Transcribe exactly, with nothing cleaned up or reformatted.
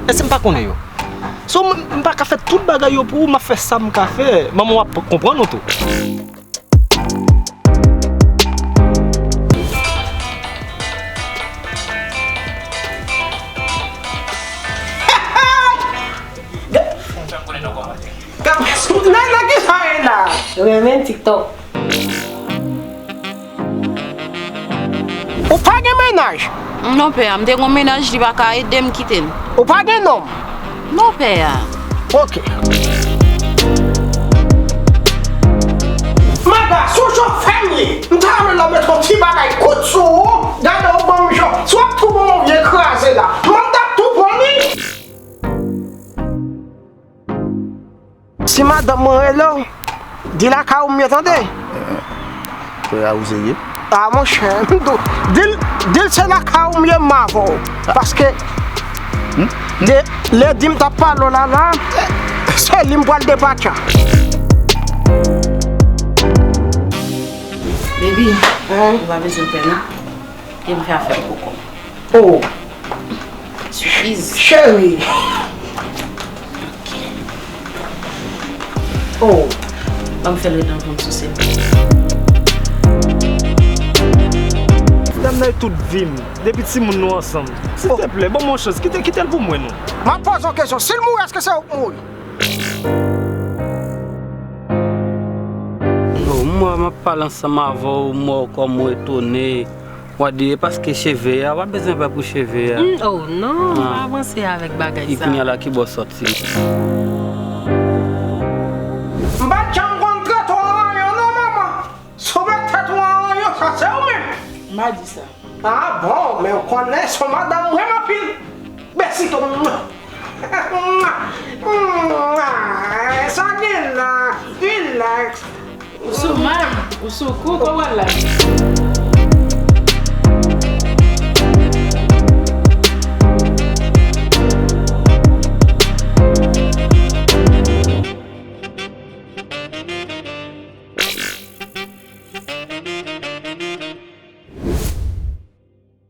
Èske m pa konnen yo? So, m, m pa ka fè tout bagay yo pou ou, m ap fè sa m ka fè. Manman w ap konprann ou tou. Nan, nan ki sa ye la? Renmen TikTok. Ou pa gen mennaj? Non, pè a, m te gen mennaj, li pa ka ede m kite l. Ou pa gen nonm? Non, pè a. Ok. Maga, sou jan w fè m ye. M ta renmen lè w met yon ti bagay kout sou ou. Gade w ban m jan. Si w ap tou ban m yon vye kraze la. Mwen m t ap tou pran li. Si madanm mwen rele w, di lakay ou m ye tande. Frè a ou serye? A monchè, m tou, di l, di l se lakay ou m ye m avè w. Paske de, lè di m t ap pale w la la, se li m pral depatcha. Baby, ou pa bezwen pè non. Vin fè afè m pou kò m. Oh. Sipriz. Cheri. Oh. Ban m fè l ret nan van m sou sèl. Dam nan tout vi m, depi timoun nou ansanm. Silteplè, ban m yon chans, kite, kite l pou mwen non. M ap poze w kesyon, si l mouri, èske se ou k mouri? Oh, m wè m ap pale ansanm avè w, m wè w kòm ou etone. W a di, e paske cheve a, w pa bezwen pè pou cheve a. Mm, oh non, m pa avanse avèk bagay sa. Kounya la ki bò sòti? M pa t janm konn trete w an ranyon non, manman. Si w met tèt ou an ranyon, sa se ou menm. M pa di sa. Ah bon, men w konnen se yon madanm m renmen anpil. Besito. Sa gen la, relax. Ou sou man, ou sou kou, kò w al la.